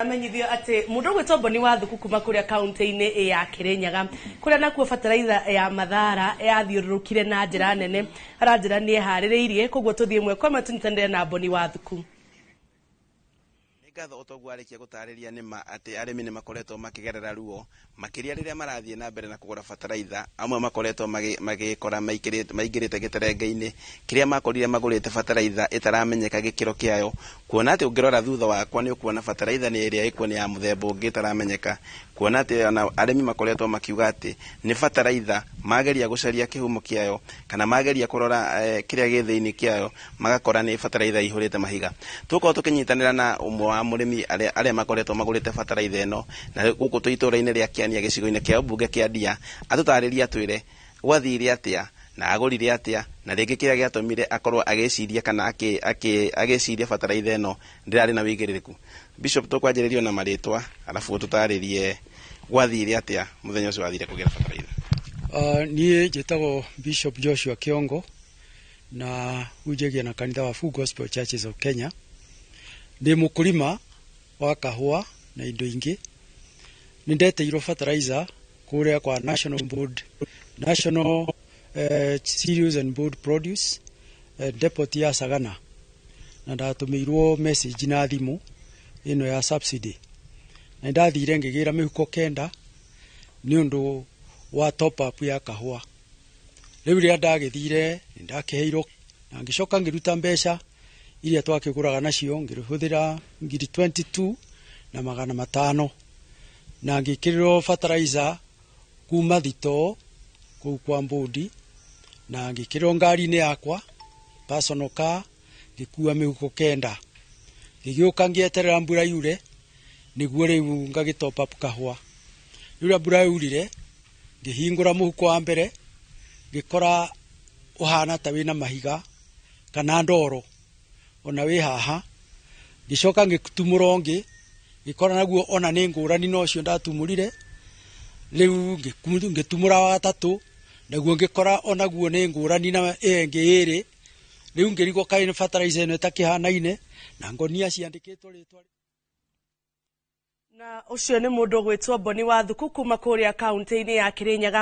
Ndamenyithio atĩ mũndũ ũgwĩtwo Mboni wa Thuku kuma kũrĩa kaunti-inĩ ya Kĩrĩnyaga, kũrĩa nakuo bataraitha ya Mathara yathiũrũrũkire na njĩra nene, aranjĩra nĩ eharĩrĩirie. Koguo tũthiĩ ĩmwe kwa ĩmwe tũnyitanĩre na Mboni wa Thuku. Nĩ ngatho. Ũtoguo arĩkia gũtarĩria, nĩ ma atĩ arĩmi nĩ makoretwo makĩgerera ruo makĩria rĩrĩa marathiĩ na mbere na kũgũra bataraitha. Amwe makoretwo magĩkora maingĩrĩte gĩterenge-inĩ kĩrĩa makorire magũrĩte bataraitha ĩtaramenyeka gĩkĩro kĩayo, kuona atĩ ũngĩrora thutha wakwa nĩ ũkuona bataraitha nĩ ĩrĩa ĩkuo nĩ ya mũthemba ũngĩ ĩtaramenyeka, kuona atĩ ona arĩmi makoretwo makiuga atĩ nĩ bataraitha mageria gũcaria kĩhumo kĩayo kana mageria kũrora kĩrĩa gĩ thĩinĩ kĩayo, magakora nĩ bataraitha ihũrĩte mahiga. Tũkorwo tũkĩnyitanĩra na ũmwe wa mũrĩmi arĩa makoretwo magũrĩte bataraitha ĩno na gũkũ twĩ itũũra-inĩ rĩa Kĩania, gĩcigo-inĩ kĩa ũmbunge kĩa Ndia, atũtarĩrie, atwĩre gwathire atĩa na agũrire atĩa, na rĩngĩ kĩrĩa gĩatũmire akorwo agĩciria kana agĩciria bataraitha ĩno ndĩrarĩ na wĩigĩrĩrĩku. Bishop, tũkwanjĩrĩrio na marĩtwa, arabu ũtũtarĩrie gwathire atĩa mũthenya ũcio wathire kũgĩra bataraitha. Niĩ njĩtagwo Bishop Joshua Kiongo na hunjagia na kanitha wa Full Gospel Churches of Kenya. Ndĩ mũkũrima wa kahũa na indo ingĩ. Nĩ ndeteirwo fertilizer kũrĩa kwa National Board, National Cereals and Board Produce depot ya Sagana, na ndatũmĩirwo message na thimũ ĩno ya subsidy, na nĩndathire ngĩgĩra mĩhuko 9 nĩ ũndũ wa top up ya kahũa. Rĩu rĩrĩa ndagĩthire, nĩndakĩheirwo na ngĩcoka ngĩruta mbeca iria twakĩgũraga nacio, ngĩhũthĩra 22,500 na ngĩkĩrĩrwo fertilizer kuma thitoo kũu kwa mbũndi, na ngĩkĩrĩrwo ngari-inĩ yakwa, personal car, ngĩkua mĩhuko 9, ngĩgĩũka ngĩeterera mbura yure nĩguo rĩu ngagĩ top up kahũa. Rĩu rĩrĩa mbura yaurire, ngĩhingũra mũhuko wa mbere, ngĩkora ũhana ta wĩna mahiga kana ndoro ona wĩ haha. Ngĩcoka ngĩtumũra ũngĩ, ngĩkora naguo ona nĩ ngũrani na ũcio ndatumũrire. Rĩu ngĩtumũra wa gatatũ, naguo ngĩkora onaguo nĩ ngũrani na ĩyo ĩngĩ ĩrĩ. Rĩu ngĩrigwo kaĩ nĩ fertilizer ĩno ĩtakĩhanaine na ngonia ciandĩkĩtwo rĩtwa. Na ũcio nĩ mũndũ ũgwĩtwo Mboni wa Thuku kuma kũrĩa kaunti-inĩ ya Kĩrĩnyaga.